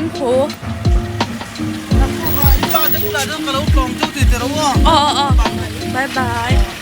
Fimkhu. Aw aw aw. Bye bye.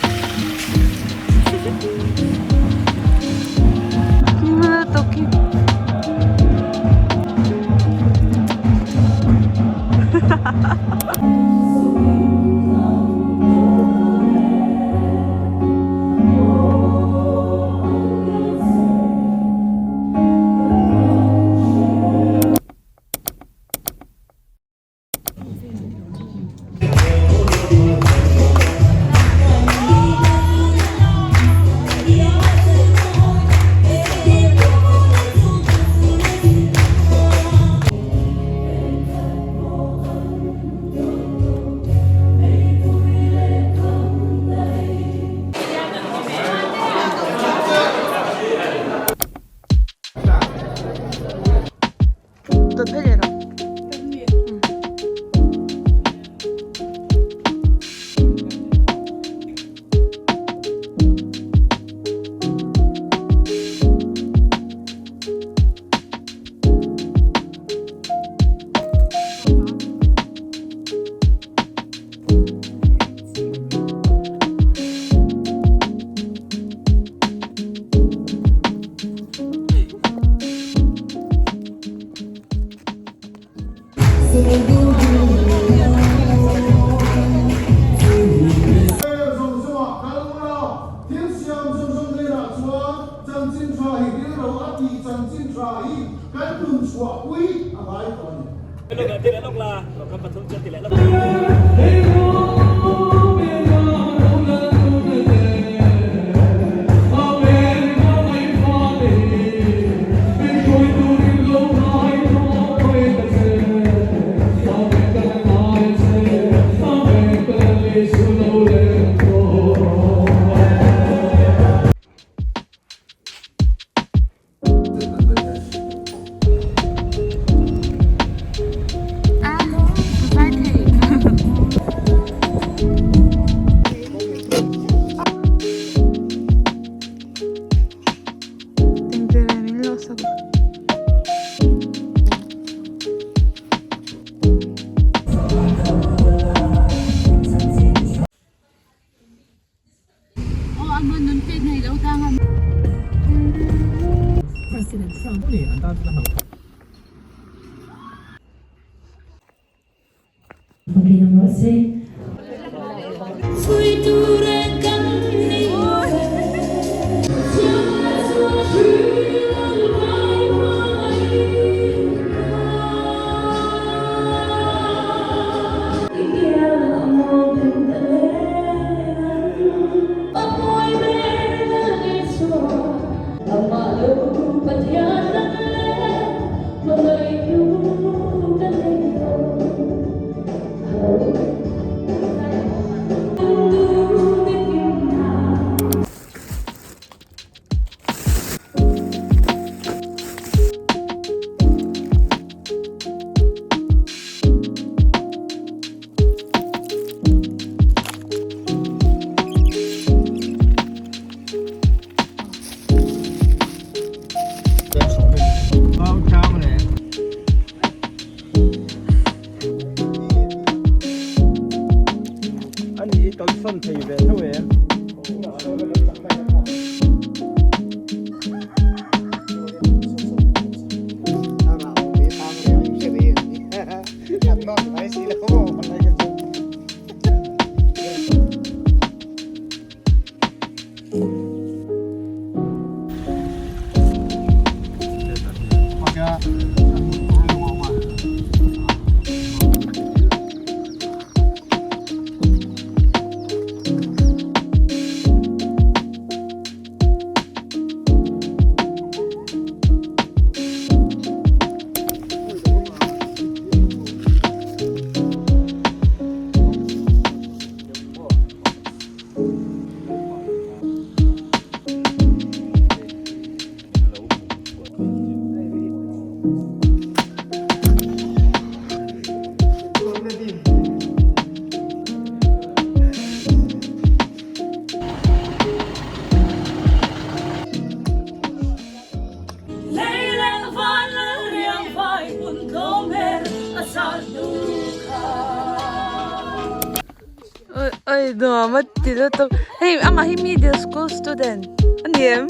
Oi nuam a ti lutuk hei amah hi middle school student a ni em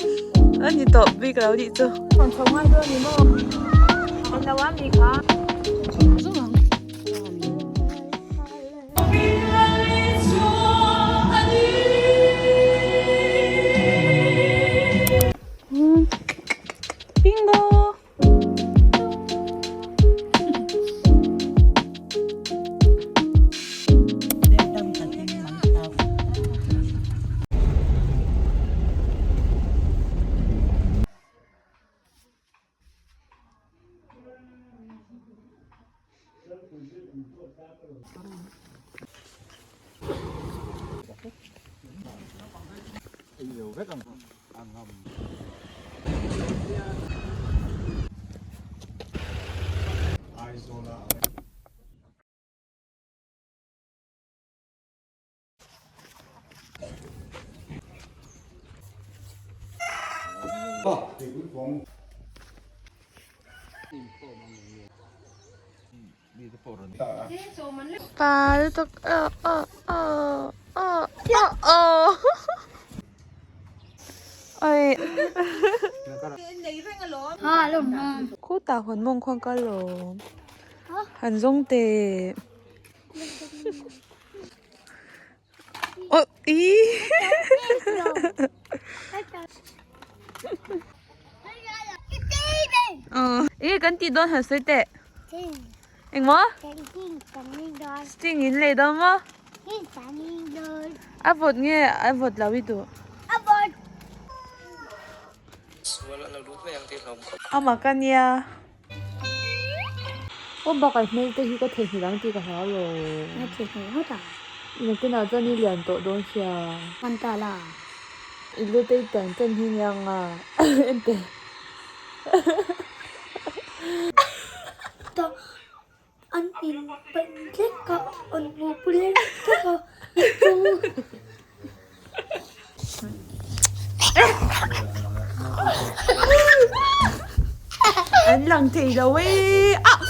a ni tawh bik lo nih chu. Bingo! Pa lutuk aw aw aw aw aw aw oi khutah huan mawng khuan kal lo han zawng teh. Oh, ih. Ờ, ý kan ti dawn han sawi teh. Engmaw? Sting in lei dawn maw? A vawt nge a vawt lo i duh? A mak a nia. Aw bakah hmel te hi ka theihnghilh ang tih ka hlau lo. Ka theihnghilh ngawt ang. Nakinah chuan i lian tawh dawn sia. Hman ta la. I lu te i tan chan hi nia nga ente. Tawh an in paih hlek a, an hmuh pui hlek a chu. An lang thei lo e ah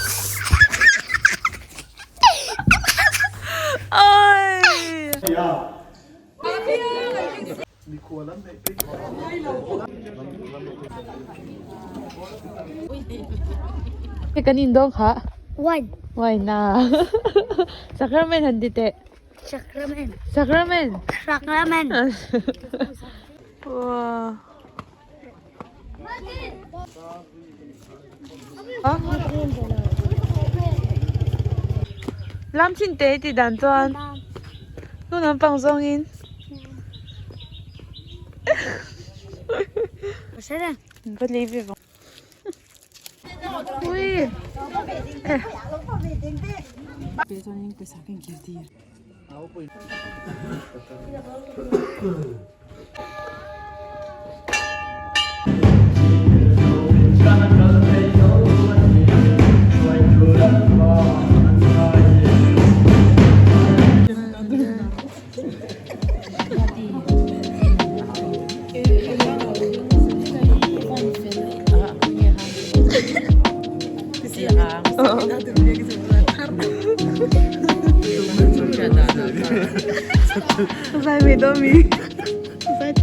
oi. Kan in dawn kha. Wine. Wine a. Sacrament han ti teh. Sacrament. Sacrament. Sacrament. Wow. Lam chin te ti dan chuan nu nampang zawngin va lei ve vang. Ui. Zai ve dawn mi. Zai.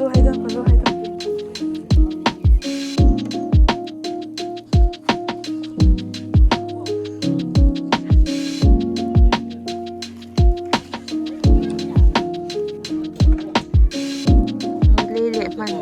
Kalu hai dawn, kalu hai dawn. Lei leh hman.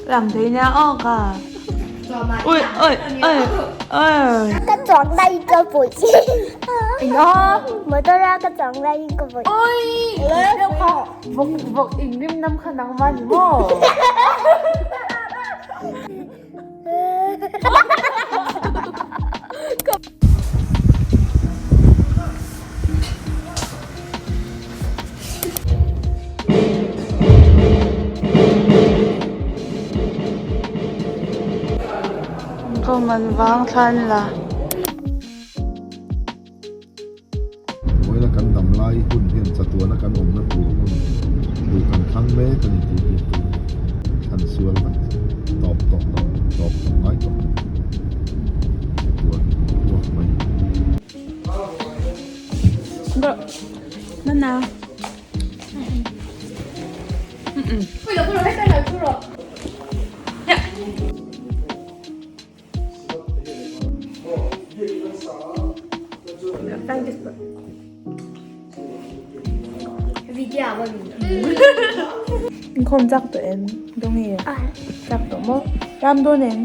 Làm thế nào ô cả ôi ôi ôi ôi 个撞到一个背我都让个撞到一个背。 vọc vọc in rim năm khả năng mà nhỉ mò Không mình vang thân là Vawiina kan dam lai hun hian chatuana kan awmna tur hmun duh kan thlang mek a ni tih tih tur thlan sual vat tawp tawh lo tawp tawh ngai tawh lo chatuan ruak mai. Inkhawm chak tawh em Dawngi chak tawh maw ram dawn em.